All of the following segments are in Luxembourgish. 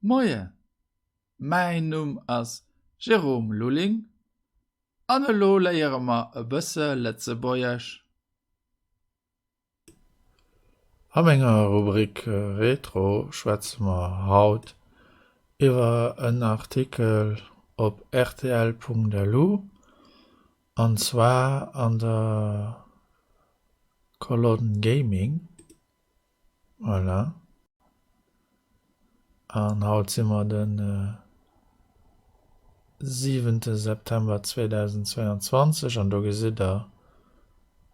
Moien, mäin Numm ass Jérôme Lulling an elo léiere mer e bësse Lëtzebuergesch. A menger Rubrik Retro schwätze mer haut iwwer en Artikel op rtl.lu an zwar an der Kolonn Gaming. Voilà. An haut si mer den siwente September 2022 an do gesitt der,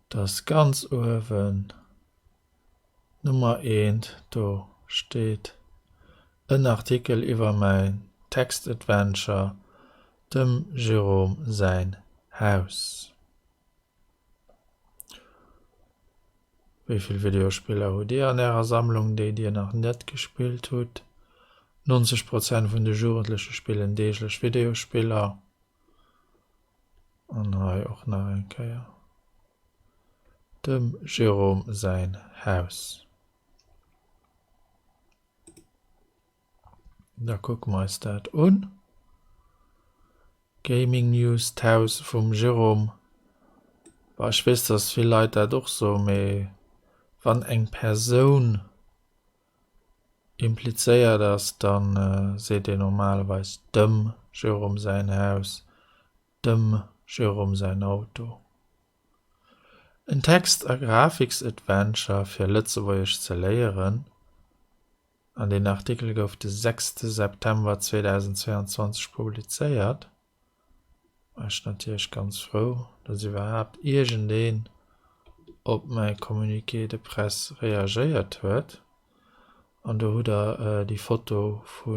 dass ganz uewen Nummer eent do steet en Artikel iwwer mäin Text-Adventure Dem Jérôme säin Haus. Wéi vill Videospiller hutt Dir an Ärer Sammlung, déi Dir nach net gespillt hutt? 90 Prozent vun de Jugendleche spillen deeglech Videospiller. An hei och nach eng Kéier dem Jérôme säin Haus. Da kucke mer eis dat un. Gaming News, D'Haus vum Jérôme. Bah, ech weess, dass vill Leit dat och soen, mee wann eng Persoun implizéiert ass, da seet een normalerweis dem Jérôme säin Haus, dem Jérôme säin Auto. En Text a Grafiksadventure fir Lëtzebuergesch ze léieren. An deen Artikel gouf de sechste September 2022 publizéiert. War ech natierlech ganz frou, dass iwwerhaapt iergendeen op mäi Communiqué de presse reagéiert huet. An do hutt der déi Foto vu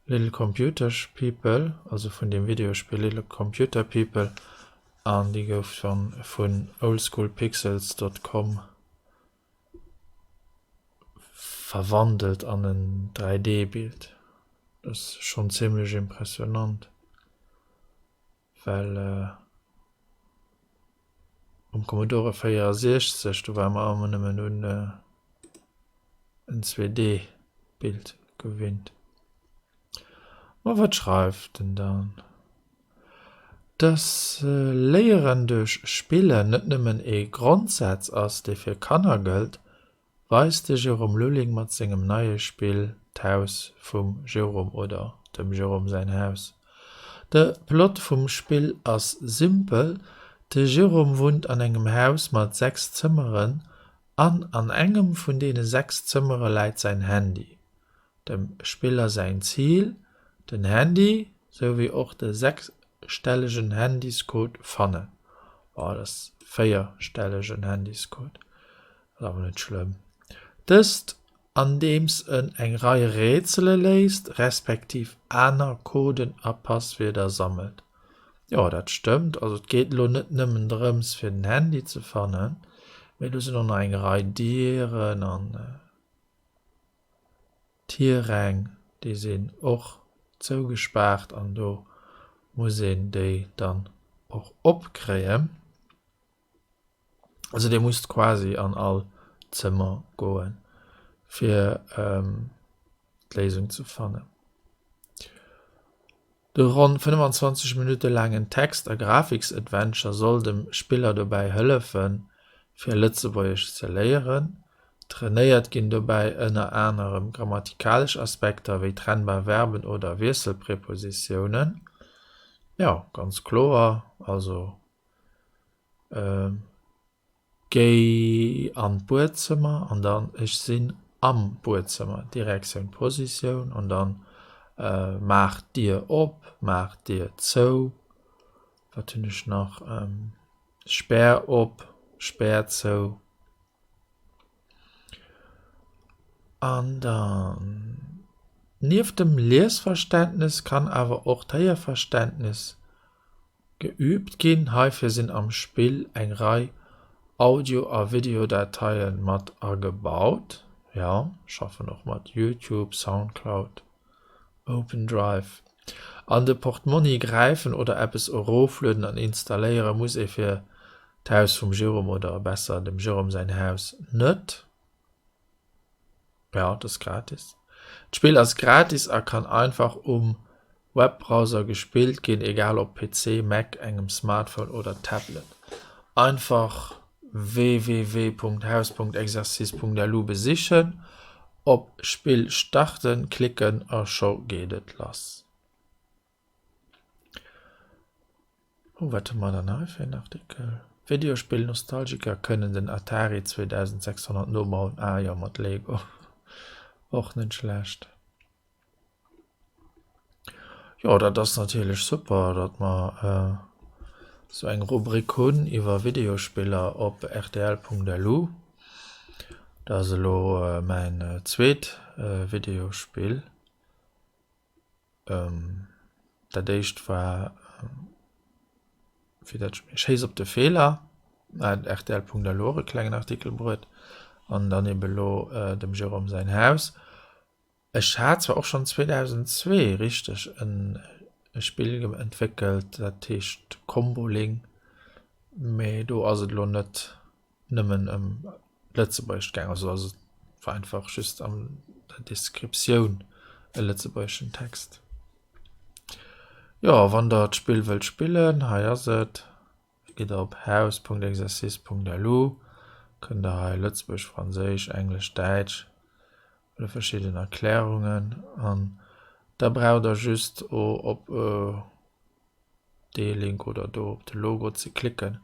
Little Computer People, also vun deem Videospill Little Computer People, an déi gouf dann vun oldschoolpixels dot com verwandelt an en 3D-Bild. Dat ass schonn zimmlech impressionant, well um Commodore 64, do ware mer ëmmer nëmmen un en 2D-Bild gewinnt. Ma wat schreift en dann? Dass Léieren duerch Spillen net nëmmen ee Grondsaz ass, dee fir Kanner gëllt, weist de Jérôme Lulling mat sengem neie Spill D'Haus vum Jérôme oder Dem Jérôme säin Haus. De Plot vum Spill ass simpel, De Jérôme wunnt an engem Haus mat 6 Zëmmeren an an engem vun deene 6 Zëmmere läit säin Handy. Dem Spiller säin Zil, den Handy souwéi och de sechsstellegen Handyscode fannen. Oh, dat ass véierstellegen Handyscode, ass awer net schlëmm. Dëst andeems en eng Rei Rätsele léist, respektiv aner Coden a Passwierder sammelt. Jo, dat stëmmt. Also et geet elo net nëmmen drëms fir den Handy ze fannen, mee do sinn och nach eng Rei Dieren an. D'Tiräng, déi sinn och zougespaart an do muss een déi dann och opkréien. Also Dir musst quasi an all Zëmmer goen, fir d'Léisung ze fannen. De ronn 25 Minutte laangen Text a Grafiksadventure soll dem Spiller dobäi hëllefen, fir Lëtzebuergesch ze léieren. Trainéiert ginn dobäi ënner anerem grammatikalesch Aspekter wéi trennbar Verben oder Wiesselprepositiounen. Jo, ganz kloer, also Géi an d'Buedzëmmer an dann ech sinn am Buedzëmmer, Direktioun, Positioun an dann maach d'Dier op, maach d'Dier zou, wat hunn ech nach, spär op, spär zou. An dann nieft dem Liesverständnis kann awer och d'Héierverständnis Geüübt ginn. Heifir sinn am Spill eng Rei Audio a Videodateie mat agebaut. Jo, schaffen och mat YouTube, Soundcloud, Opendrive. An de Portmonni gräifen oder eppes eroflueden an installéiere muss ee fir d'Haus vum Jérôme oder besser dem Jérôme säin Haus net. Jo, et ass gratis. D'Spill ass gratis a kann einfach um Webbrowser gespillt ginn, egal ob PC, Mac, engem Smartphone oder Tablet. Einfach www.haus.exercice.lu besichen, op Spill starten klicken a scho geet et lass. Oh, wat hu mer dann hei fir en Artikel? Videospill-Nostalgiker kënnen den Atari 2600 nobauen. Ah jo, mat Lego. Och net schlecht. Jo, dat ass natierlech super, datt mer esou eng Rubrik hunn iwwer Videospiller op rtl.lu. Dat ass elo mäin zweet Videospill. Dat éischt war fir dat Schéiss op de Feeler, hat rtl.lu och e klengen Artikel bruet an dann ebe lo dem Jérôme säin Haus. Ech hat zwar och schonn 2002 richteg en Spill entwéckelt, dat heescht Comboling, mee do ass et elo net nëmmen ëm Lëtzebuergescht gaangen, also ass et war einfach just an der Descriptioun e lëtzebuergeschen Text. Jo, wann der d'Spill wëllt spillen, hei ass et, gitt der op haus.exercice.lu, kënnt der hei Lëtzebuergesch, Franséisch, Englesch, Däitsch oder verschidden Erklärungen an da braucht der just op dee Link oder do op de Logo ze klicken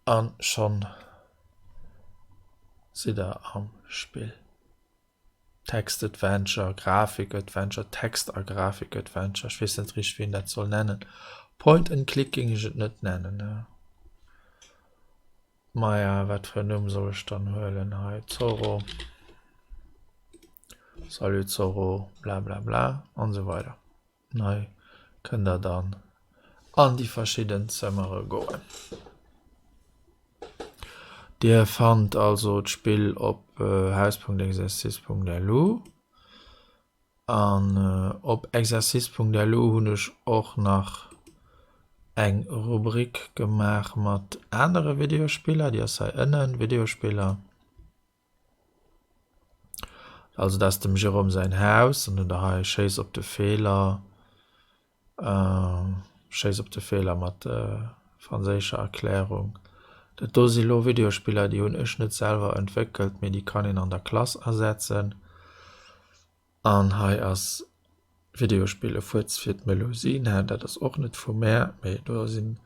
an schonn sidd der am Spill. Text-Adventure, Grafik-Adventure, Text a Grafik-Adventure, ech weess net richteg wéi een dat soll nennen. Point and Click géing ech et net nennen. Maja, wat fir en Numm soll ech dann huelen hei? Zorro, Salut Zorro, bla bla bla an esou weider. An hei kënnt der dann an déi verschidden Zëmmere goen. Dir fannt also d'Spill op haus.exercice.lu. An op exercice.lu hunn ech och nach eng Rubrik gemaach mat anere Videospiller, déi ass hei ënnen, Videospiller. Also dat ass dem Jérôme säin Haus an hunn der hei Schéiss op de Feeler, Schéiss op de Feeler mat franséischer Erklärung. Dat do si lo Videospiller, déi hunn ech net selwer entwéckelt, mee déi kann een an der Klass asetzen. An hei ass Videospill E Fuerz fir d'Melusina, dat ass och net vu mär, mee do si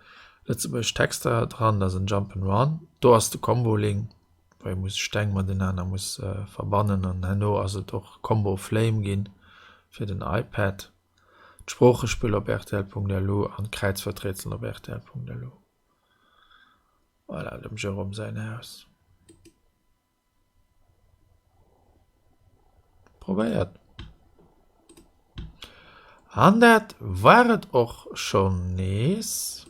lëtzebuergesch Texter dran, dat ass en Jump 'n' Run. Do ass de Comboling, wou ee muss Steng matenaner muss verbannen an herno ass et och Combo Flame ginn fir den iPad. D'Sproochespill op rtl.lu an d'Kräizwuerträtsel op rtl.lu. Voilà, dem Jérôme säin Haus. Probéiert. An dat war et och schonn nees.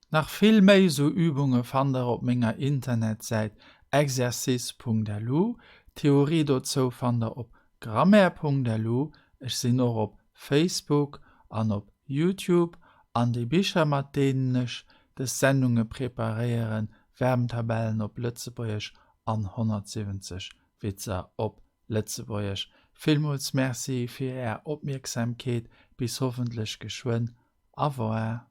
Nach vill méi sou Übunge fannt der op menger Internetsäit exercice.lu. D'Theorie dozou fannt der op grammaire.lu. Ech sinn och op Facebook an op Youtube. An déi Bicher mat deenen ech des Sendunge preparéieren, Verbentabellen op Lëtzebuergesch an 170 Witzer op Lëtzebuergesch. Villmools Merci fir är Opmierksamkeet. Bis hoffentlech geschwënn. Au revoir.